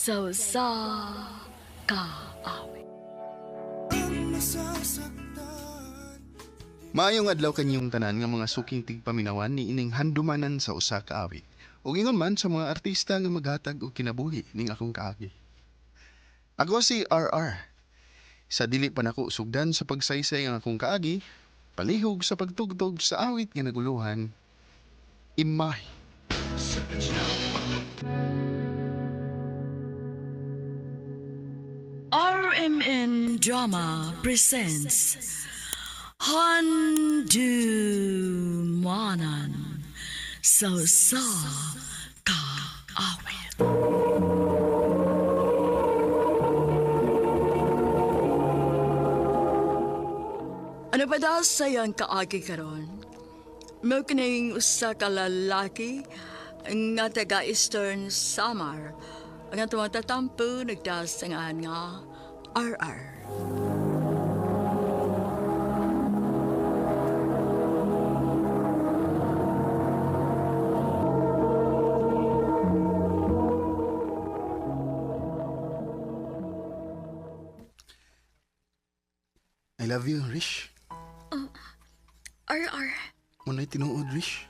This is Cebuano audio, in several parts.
sa usa ka awit. Maayong adlaw kanyong tanan nga mga suking tigpaminawan ni ining handumanan sa usa ka awit. Ug ingon man sa mga artista nga maghatag og kinabuhi ning akong kaagi. Ako si RR. Sa dili pa nako sugdan sa pagsaysay ang akong kaagi, palihog sa pagtugtog sa awit nga naguluhan, Imahe. RMN Drama presents Handumanan sa usa ka awit. Ano pa daw sayang kaagi karon? Mao kining usa ka lalaki nga taga Eastern Samar ang atong tatampo nagdasangan nga RR. I love you, Rish. RR, Muna'y tinuod, Rish.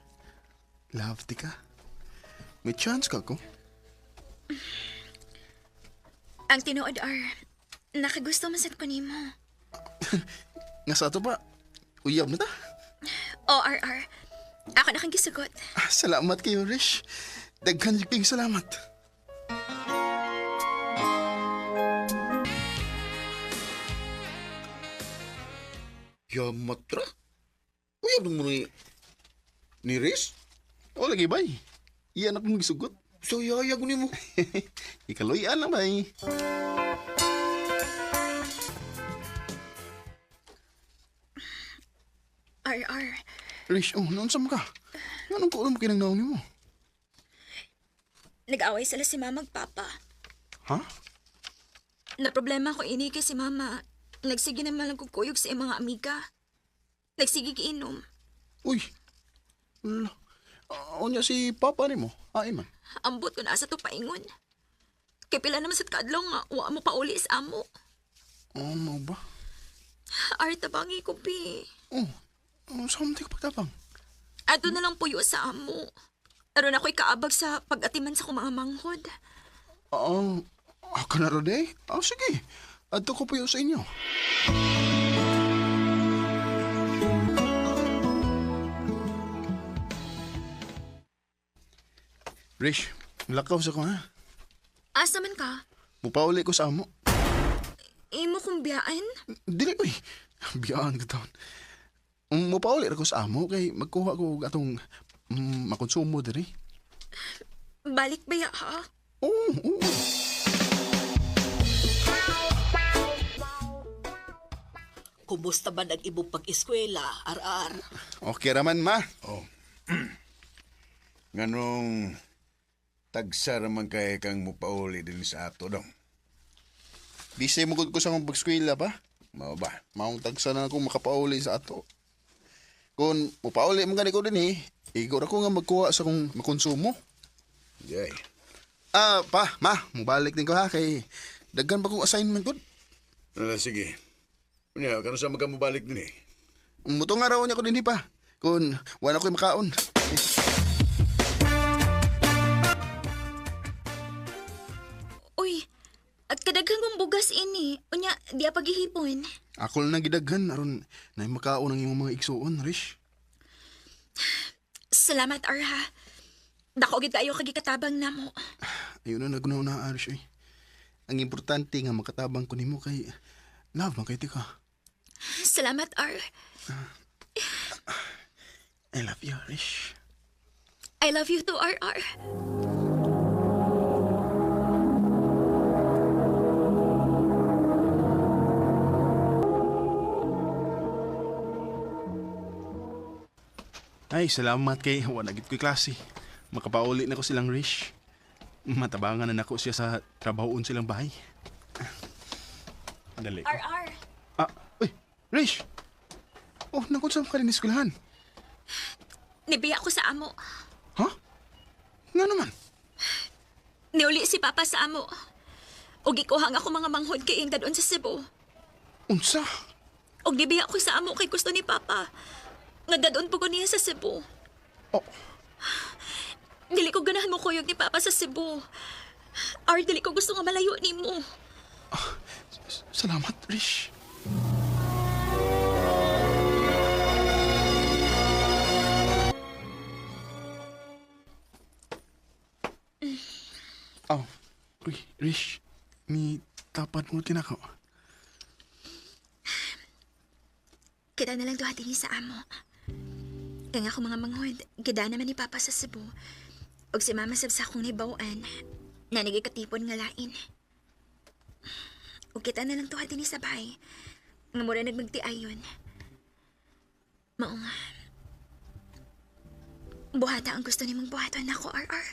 Love ti ka. May chance ka ko. ang tinuod R, nakagusto man sad ko nimo. Nga sa ato pa, uyab na ta. O RR, ako na kang gisugot. Ah, salamat kayo, Rish. Daghan kayong salamat. Yamatra? Uyab mo ni Riz? O lagi, bay. Iyan akong gisugot. So yayag ni mo. Ikaluyan lang, bay. RR, Rish, oh, noon sa ka? Anong kulo mo kinang naong nimo? nag-away sila si mama ug papa. Ha? Na problema ko ini kay si mama. Nagsige naman lang kuyog sa iyang mga amiga. Nagsige giinom. Uy. Ala. Unya si papa nimo. Ay man. Ambot ko na sa to paingon. Kay pila naman sa kaadlaw nga wa mo pauli sa amo. Oh, mao ba? R, tabangi ko pi. Oh. Oh, sa ka pagtabang? Ato na lang puyo sa amo. Aron ako'y kaabag sa pag-atiman sa kong mga manghod. Oo. Ako na ron eh. Oh, sige. Adto ko po sa inyo. Rish, lakaw sa ko ha. Asa man ka? Mupauli ko sa amo. Imo kong biyaan? Dili, uy. Biyaan ka taon. Mupauli ra ko sa amo kay magkuha ko og atong makonsumo diri. Balik ba ya ha? Oo, oo. Kumusta man ang imong pag-eskwela, RR? Okay raman, ma. Oh. Nganong tagsa raman kay kang mupauli din sa ato dong. Busy mo gud ko sa akong pag-eskwela pa. Mao ba? Maong tagsa na ako makapauli sa ato. Kung mupauli man gani ko din eh, igor ako nga magkuha sa kong makonsumo. Jay. Ah, pa, ma, mubalik din ko ha kay daghan pa kong assignment gud. Ala, sige. Unya, kano sa magka mobalik din eh? Mutong araw niya ko din pa. Kung wala ko'y makaon. Uy, at kadaghan kong bugas ini. Unya, di pa gihipon. Ako lang nagidaghan aron na makaon ang imong mga igsuon, Rish. Salamat, Arha. Dako gid kayo kagikatabang namo. Ayun na nagunaw na, Rish. Eh. Ang importante nga makatabang ko nimo kay love man kay ti ka. Salamat, R. I love you, Rish. I love you too, RR. Ay, salamat kay wala gid ko'y klase. Makapauli na ko silang Rish. Matabangan na nako siya sa trabahoon silang bahay. Dali. RR. Ah, uy, Rish! Oh, naku, saan ka rin eskwelahan? Nibiya ko sa amo. Ha? Nga naman. Niuli si Papa sa amo. Og gikuha nga ako mga manghod kay iyang dadon sa Cebu. Unsa? Og gibiya ko sa amo kay gusto ni Papa. Nga dadon po ko niya sa Cebu. Oh, Dili ko ganahan mo kuyog ni Papa sa Cebu. Ar, dili ko gusto nga malayo nimo. Salamat, Rish. Oh, uy, Rish, ni tapat mo tinako. Kita na lang duha dinhi sa amo. Kaya nga ako mga manghod, gida naman ni Papa sa Cebu. Og si Mama sab sa akong nibawaan, nanigay katipon nga lain. Og kita na lang duha dinhi sa bahay. Nga mura nagmagtiayon. Mao nga. Buhata ang gusto nimong buhaton nako, RR.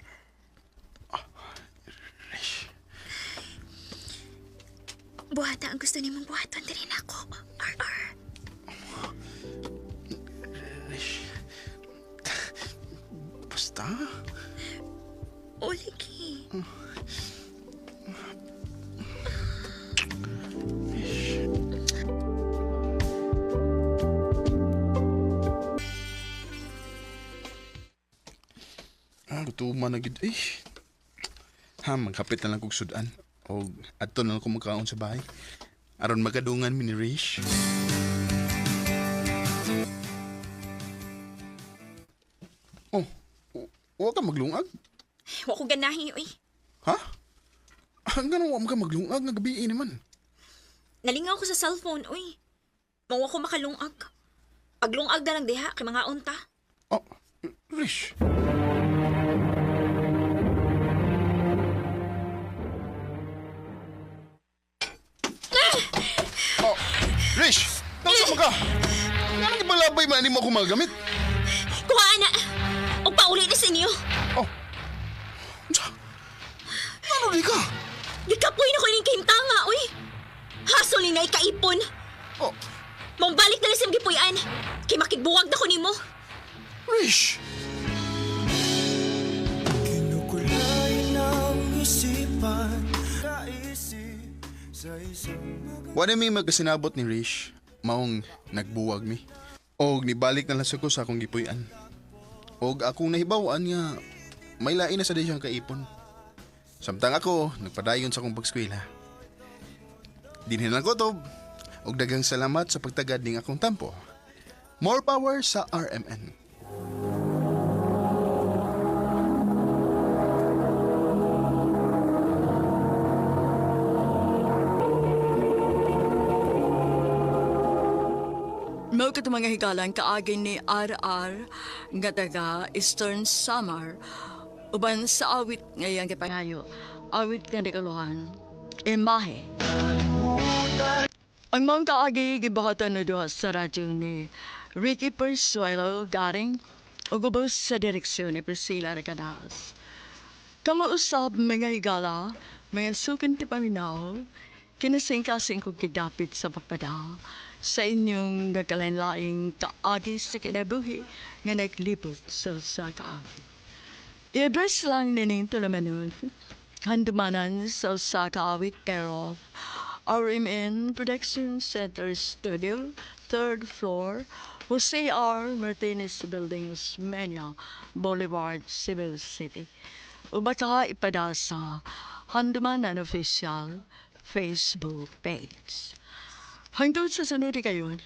Rish. Buhata ang gusto nimong buhaton diri nako, RR. Rish. Basta. O lagi. Rish. Ah, gutuman na gid. Eh. Ha, magkapit na lang kog sudan. O adto na lang ko magkaon sa bahay. Aron magadungan mi ni Rish. Oh, wa ka maglungag? Wa ko ganahi, uy. Ha? Ang ganun wa ka maglungag nga gabi naman. Nalingaw ko sa cellphone, uy. Mawa ko makalungag. Paglungag na lang diha, kay mga unta. Oh, Rish. Oh, Rish! Nasa mo ka? Nga nang ibalabay man mo ako magamit? Kuha na! Og pauli ni sa inyo. Oh. Unsa? Ano di ka? Gikapoy na ko ining kahimtanga, uy. Hasol ni na ikaipon. Oh, Mambalik na lang sa gipuy-an. Kay makigbuwag na ko nimo. Rish! Kinukulay ng isipan, kaisip sa isang Wala mi magkasinabot ni Rish. Maong nagbuwag mi. Og nibalik na lang sa ko sa akong gipuy-an. Og akong nahibaw-an nga may lain na sa di siyang kaipon. Samtang ako, nagpadayon sa akong pagskwela. Dinhin lang ko to. Og daghang salamat sa pagtagad ning akong tampo. More power sa RMN. Mao kato mga higalan kaagi ni RR nga taga Eastern Samar uban sa awit nga iyang gipangayo, awit nga nikaluhan, Imahe. Ang mga kaagi gibuhatan na duha sa radyo ni Ricky Persuelo Garing ug ubos sa direksyon ni Priscilla Recanas. Kamausab mga higala, mga sukin ti paminaw, kinasingkasing kong kidapit sa papada sa inyong nagkalain-laing kaagi sa kinabuhi nga naglibot sa usa ka awit. I-address lang nining tulamanon, handumanan sa usa ka awit care of RMN Production Center Studio, 3rd floor, Jose R. Martinez Building, Osmeña Boulevard, Cebu City. O baka ipada sa Handumanan Official Facebook page. Hangtod sa sunod kayon,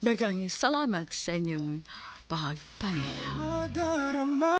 daghang salamat sa inyong pagpaminaw. Madarama.